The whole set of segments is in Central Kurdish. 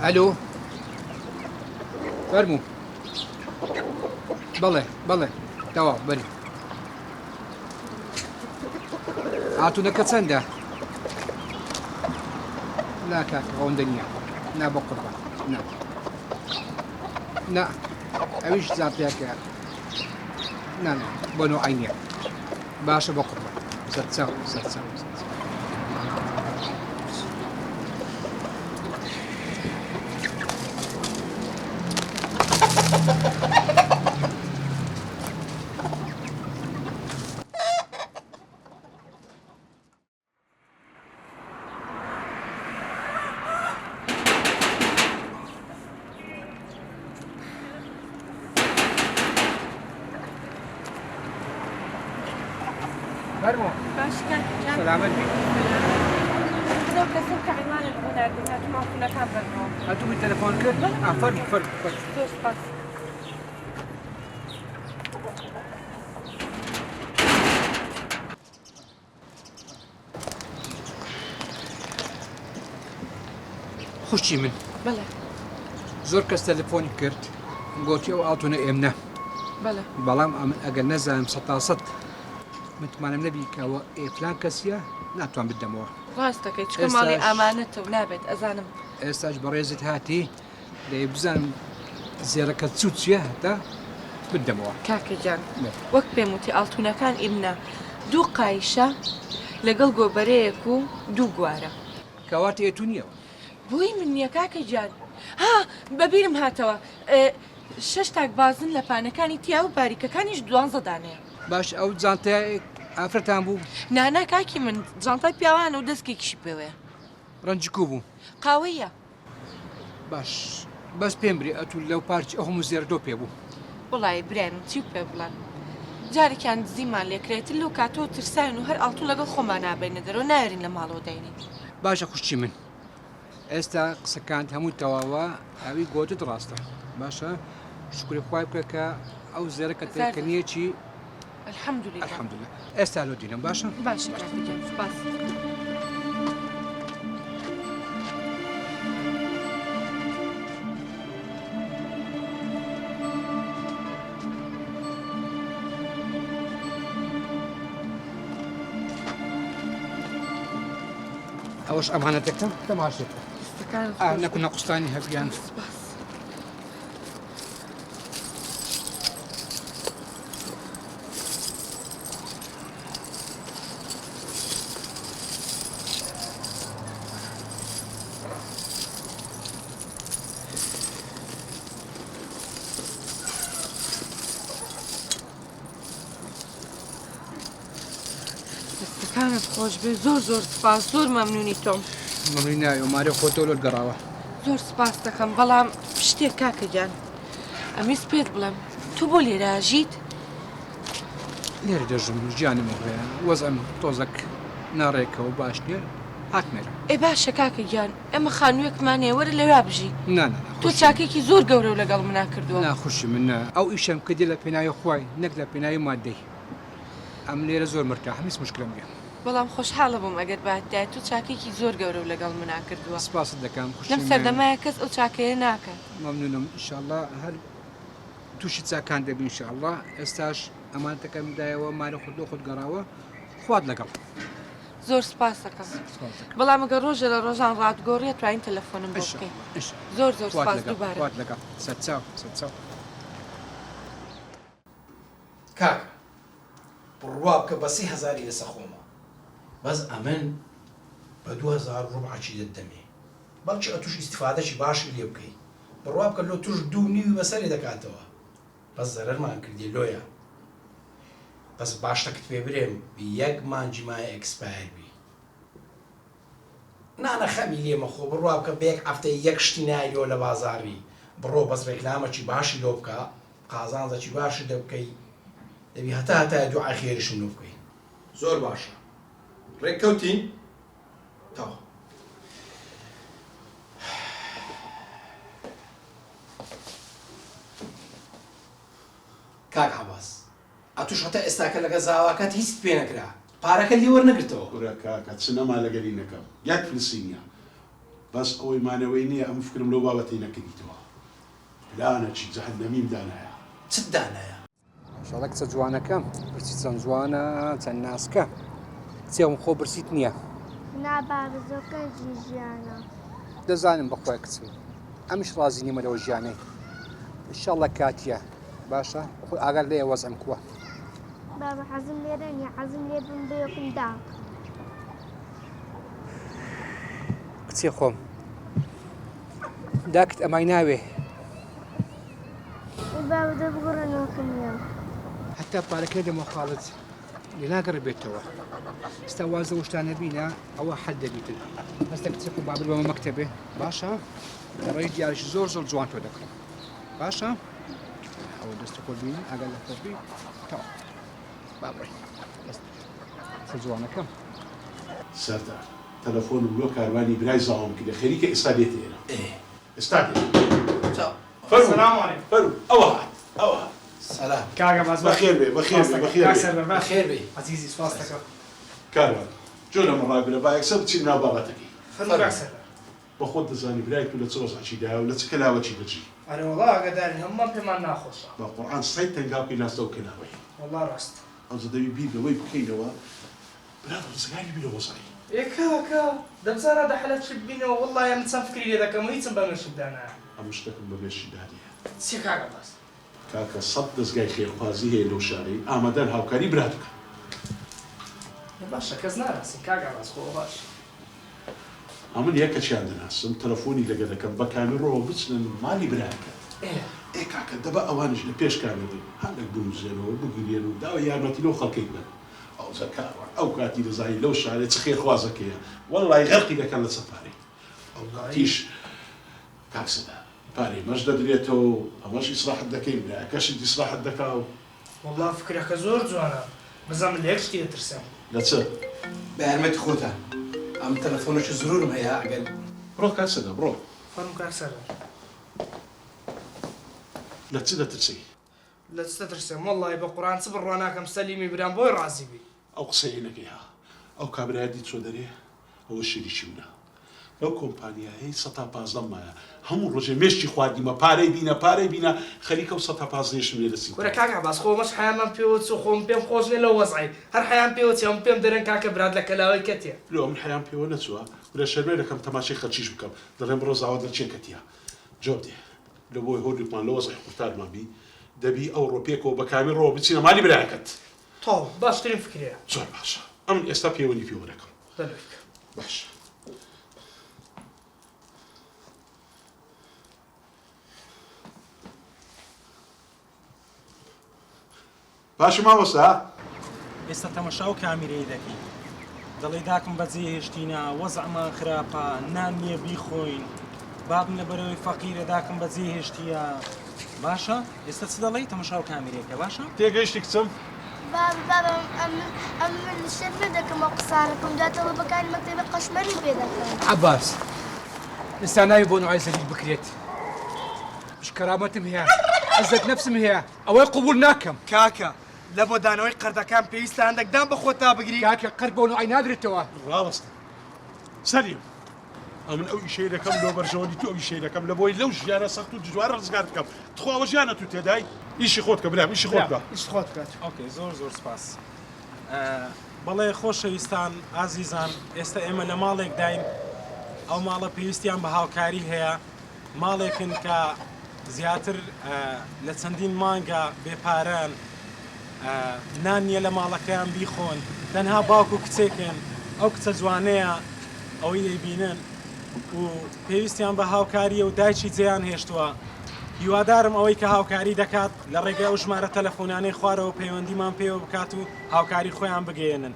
ئەلۆ فەرموو بەڵێ بەڵێ تەواو بەری ئاتونەکە چەندە؟ نا کاکە ئەوەندە نییە نا بە قوربان نا نا ئەویش زانتیاکە نا نا بۆ نوعی نییە باشە بە قوربان سەرچاو سەرچاو سەرچاو فەرموو باش کاک گیان. سەلامەت بی. لەو کەسەم کە عینوانت بۆ ناردم هاتووم ئاڵتونەکان بەرمەوە. ئەتوو بی تەلەفۆن کرد؟ ئا فەرموو فەرموو فەرموو. زۆر سپاس. خوشکی من بەڵێ زۆر کەس تەلەفۆنی کرد گۆتی ئەو ئاڵتونە ئێمنە بەڵێ بەڵام ئەمن ئەگەر نەزانم سەتاسەد متمانەم نەبی کە ئەوە ئێ فلان کەسیە ناتوان بدەمەوە ڕاست دەکەی چونکە ماڵی ئێستاش ئامانەتە و نابێت ئەزانم ئێستاش بەڕێزت هاتی دەی بزانم زێڕەکە چوو چیە هەتا بدەمەوە. کاکە گیان وەک پێم وتی ئاڵتونەکان ئیمنە دوو قایشە لەگەڵ گۆبەرەیەک و دوو گوارە. کەواتە ئێ تو نییە. بۆی من نییە کاکە گیان ها بەبیرم هاتەوە شەش تاک بازن لە پانەکانی تیا و باریکەکانیش دوانزە دانەیە. باش ئەو جانتای ئافرەتان بوو؟ نانا کاکی من جانتای پیاوانە و دەسکێکیشی پێوەیە. ڕەنگی کوو بوو؟ قاوەییە. باش بەس پێم برێ ئەتوو لەو پارچی ئەو هەموو زێرە تۆ پێ بوو. وەڵایی برای من چیو پێ بڵێم جارێکیان دزیمان لێ کرا ئیتر لەو کاتەوە ترساوین و هەر ئاڵتون لەگەڵ خۆمان نابەینە دەرەوە ناوێرین لە ماڵەوە داینێین. باشە خوشکی من ئێستا قسەکانت هەمووی تەواوە ئەوی گۆتت ڕاستە باشە شوکری خوای بکە کە ئەو زێرە کە تێکەنیەکی الحمدلله الحمدلله ئێستا لۆ دینم باشە باشە کاکە گیان سوپاس. ئەوەش ئەمانەتەکە تەماشێکە دەستەکانت ئا خۆش نەکو نەقوستانی هەبیان سوپاس. دەستەکانت خۆش بێ زۆر زۆر سپاس زۆر مەمنونی تۆم. مەمنونی ناوێ مارێ خۆتەوە لۆت گەڕاوە. زۆر سپاست دەکەم بەڵام شتێک کاکە گیان ئەمویست پێت بڵێم تۆ بۆ لێرە ئەژیت؟ لێرە دەژم ژیانم وەڵێ وەزعم تۆزەک ناڕێکە و باش نییە هاتمێرە. ئێ باشە کاکە گیان ئێمە خانوویەکمان هەیە وەرە لەویا بژی نا نا نا تۆ خوشی من. چاکەیەکی زۆر گەورەو لەگەڵ منا کردووە. نا خوشی من نا ئەو ئیشەم کردیە لە پێناوی خوای نەک لە پێناوی مادەی ئەمن لێرە زۆر مرتاحم هیچ مشکلەم نییە. بەڵام خۆشحاڵە بووم ئەگەر باتدایە تۆ چاکەیەکی زۆر گەورەو لەگەڵ منا کردووە. سپاست دەکەم خوشی لەم من. سەردەمایە کەس ئەو چاکەیە ناکات. مەمنونم ئیشاڵا هەر توشی چاکان دەبی ان شاء اللە ئێستاش ئەمانەتەکەم دایەوە مارە خۆت لۆ خۆت گەڕاوە خوات لەگەڵ. زۆر سپاسەکەم بەڵام گەر ڕۆژێ لە ڕۆژان ڕاتگۆڕی ئەتوانی تەلەفۆنم بۆ بکەی زۆر زۆر سپاس دووبارە. خوات لەگەڵ سەرچاو سەرچاو. کاکە بڕوا بکە بە سێ هەزاری لەسە خۆمە بەس ئەمن بە 2000 ڕوبعەکی دەتدەمێ بەڵکی ئەتوش ئیستفادەکی باشی لێ بکەی بڕوا بکە لۆ توش دوو نیوی بەسەرێ دەکاتەوە بەس زەرەرمان کردیە لۆیە بەس با شتەکت پێ برێم یەک مانگی مایە expire بی نانە خەمی لێ مەخۆ بڕوا بکە بە یەک هەفتە یەک شتی نایە لۆ لە بازاڕی بڕۆ بەس ڕێکلامەکی باشی لۆ بکە قازانجەکی باشی دەبکەی دەبی هەتا هەتایە دوعای خێریشم لۆ بکەی. زۆر باشە ڕێک کەوتین تەواو. کاک عەباس ئەتوش هەتا ئێستاکە لەگەڵ زاواکەت هیچت پێ نەکرا پارەکەت لێ وەرنەگرتەوە. کورە کاکە چ نەما لەگەلی نەکەم یەک فلسی نیە. بەس ئەوەی مانەوەی نییە ئەمن فکرم لەو بابەتەی نەکردیتەوە. پلانەکی جەهەنەمیم دانایە. چت دانایە؟ ماشاڵا کچە جوانەکەم پرچی چەند جوانە چەند ناسکە کچێکم خۆ برسیت نییە؟ نا بابە زۆر قێزی ژیانە. دەزانم بەخوای کچم ئەمش ڕازی نیمە لەوە ژیانەی ئیشاڵڵا کاتیە باشە خۆ ئاگات لێیە وەزعم کووە. بابە حەزم لێرە نیە حەزم لێ بم بەیەکم داک. کچێ خۆم داکت ئەمای ناوێ. ئەی بابە دە بگۆڕە نۆکم نیە. هەتا پارەکەی نەدەمەوە خاڵت لێ ناگەڕێ بێتەوە ئستا واز لەو شتانە بینە ئەوە حەل دەبیتن هەستە کچێک و بابل بەمە مەکتەبێ باشە ڕێی دیارش زۆر زۆر جوان تۆ دەکڕم باشە ئەوە دەست خۆت بینی ئاگا لە خۆت بی تەواو با بڕۆین دەست کچە جوانەکەم. سەردار، تەلەفۆنم لۆ کاروانی برای زاوام کردە خەریکە ئێستا دێتە ئێرە. ئێستا دێت. فەرموو سلام علیکم. فەرموو ئەوە هات ئەوە هات. سلام. کاک عەباس بەخێر بێ بەخێر بێ بەخێر کاک بێ. سەروەر بەخێر بێی. عەزیزی سپاس دەکەم. کاروان جۆ لە من ڕابگرە با یەکسەر بچینە ناو بابەتەکەی. فەرموو کاک سەروەر. بە خۆت دەزانی برای تو لە چ وەزعەکی دایە و لە چ کەلاوەکی دەژی. ئەرێ وەڵا ئاگادارین هەموومان پێمان ناخۆشە. بە قورعان سەد تەنگاو بکەی لاستەوە کەلاوەی. وەڵا ڕاستە. ئەوجە دەبی بیر لەوەی بکەینەوە برا ڕزگاری بی لە وەزعی. ئێ کاکە دەبزانە دە حەلە چ ببینەوە وەڵڵاهی ئەمن چەند فکری لێ دەکەم و هیچم بە مێشکدا نایە. ئەمن شتەکم بە مێشکدا نیە. چیە کاک عەباس؟ کاکە سەت دەزگای خێرخوازی هەیە لەو شارەی ئامادەن هاوکاری برات بکەن. ئێ باشە کەس ناناسین کاک عەباس خۆ باشە. ئەمن یەکەکیان دەناسم تەلەفۆنی لەگە دەکەم بە کامیڕەوە بچنە مالی براکەت. ئێ کاکە دەبا ئەوانیش لە پێش کامیڕی هەندەک بنووسێنەوە بگریێن و داوای یارمەتی لەو خەڵکەی بکەن. ئەوجا کاروان ئەو کاتی دەزانی لەو شارەی چ خێرخوازەکەیە وەڵڵای غەرقی دەکەن لەسەر پارەی. ئەو کاتیش کاک سەدا پارەی مەش دەدرێتەوە و ئەمەش ئیسراحەت دەکەین برایەکەشت ئیسراحەت دەکا و. وەڵڵا فکرەکە زۆر جوانە بەس ئەمن لە یەک شتی دەترسم. لە چ؟ بە یارمەتی خۆتان ئەمن تەلەفۆنێکی زرورم هەیە ئەگەر. بڕۆ کاک سەدا بڕۆ. فەرموو کاک سەردار. لە چ دەترسی؟ لە چ دەترسێم وەڵڵاهی بە قورئان چ بڕوا ناکەم سەلیمی برام بۆی ڕازی بی. ئەو قسەیەی نەکەی ها ئەو کابرایە دیت چۆ دەرێ ئەوە شەریکی منە لەو کۆمپانیایەی سەتا پازدەم مایە هەموو ڕۆژێ مێشکی خواردیمە پارەی بینە پارەی بینە خەریکە ئەو سەتا پازدەیەشم لێ دەسیتەوە. کورە کاک عەباس خۆ ئەمەش حەیامان پێوە چوو خۆ من پێم خۆش نیە لەو وەزعەی هەر حەیام پێوە چێ هەموو پێم دەرێن کاکە برات لە کەلاوەی کەتیە. لۆ ئەمن حەیام پێوە نەچووە کورە شەرمێ دەکەم تەماشەی خەلکیش بکەم دەڵێن بڕۆ زاوات لە کێ کەتیە جواب دێ. لە بۆی هۆردووکمان لە وەزعی قورتارمان بی دەبی ئەوڕۆ پێکەوە بە کامیڕەوە بچینە مالی برایەکەت. تەواو باشترین فکرەیە. زۆر باشە ئەمن ئێستا پێوەندی پێوە دەکەم. دەلۆی بکە. باشە. باشە مامۆستا. ئێستا تەمەشا ئەو کامیرەی دەکەی دەڵێی داکم بەجێ هێشتینە وەزعمان خراپە نان نییە بیخۆین بابم لەبەرەوەی فەقیرە داکم بەجێ هێشتیە باشە ئێستا چ دەڵێی تەمەشا ئەو کامیرەیەکە باشە تێگەیشتی کچم؟ بابە بابە ئەمن ئەمن شەرمە دەکەم ئەو قسانە بکەم جا تەڵەبەکانی مەکتەبی قەشمەریم پێ دەکەن. عەباس ئێستا ناوی بۆ نوعای زەلیل بکرێت مش کەرامەتم هەیە عزەت نەفسم هەیە ئەوەی قبوڵ ناکەم. کاکە لە بۆ دانەوەی قەردەکان پێویستە هەندەک دان بە خۆتا بگری. کاکە قەرد بۆ نوعای نادرێتەوە. ڕاوەستە سەلیم ئەمن ئەو ئیشەی دەکەم لۆ بەرژەوەندی تۆ ئەو ئیشەی دەکەم لە بۆی لەو ژیانە سەخت و دژوارە ڕزگارت بکەم تخوا ئەوە ژیانە تو تێدای ئیشی خۆت کە برام ئیشی خۆت بکە. ئیشی خۆت بکە. ئۆکەی زۆر زۆر سپاس. بەڵێ خۆشەویستان ئازیزان ئێستا ئێمە لە ماڵێکداین ئەو ماڵە پێویستیان بە هاوکاری هەیە ماڵێکن کە زیاتر لە چەندین مانگە بێ پارەن، نان نییە لە ماڵەکەیان بیخۆن، تەنها باوک و کچێکن، ئەو کچە جوانەیە ئەوەی دەیبینن و پێویستیان بە هاوکارییە و دایکی جێیان هێشتووە. هیوادارم ئەوەی کە هاوکاری دەکات لە ڕێگەی ئەو ژمارە تەلەفۆنانەی خوارەوە پەیوەندیمان پێوە بکات و هاوکاری خۆیان بگەیەنن.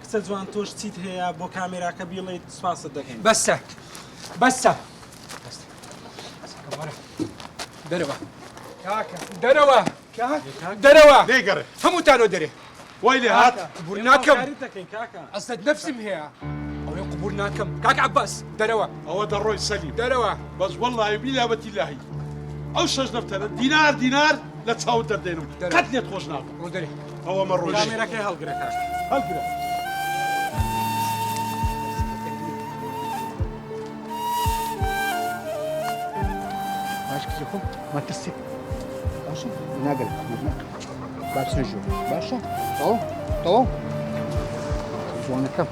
کچە جوان تۆش چیت هەیە بۆ کامێراکە بیڵێیت سوپاست دەکەین. بەسە بەسە دەرەوە کاکە دەرەوە کاکە دەرەوە لێگەڕێ هەمووتانەوە دەرێ وای لێ هات قبول ناکەم دەکەین کاکە عزت نفسم هەیە ئەوەی قبول ناکەم کاک عەباس دەرەوە ئەوە دەڕۆی سەلیم دەرەوە بەس وەڵڵاهی بیلا بەتیلاهی ئەو شەش دەفتەرە دینار دینار لە چاوت دەردێنم قەت لێت خۆش نابم ڕۆ دەرێ ئەوە مەڕۆ کامێرەکەی هەڵگرە کاکە هەڵگرە. مەترسی باشە ناگەر با بچنە ژوور باشە تەواو تەواو جوانەکەم.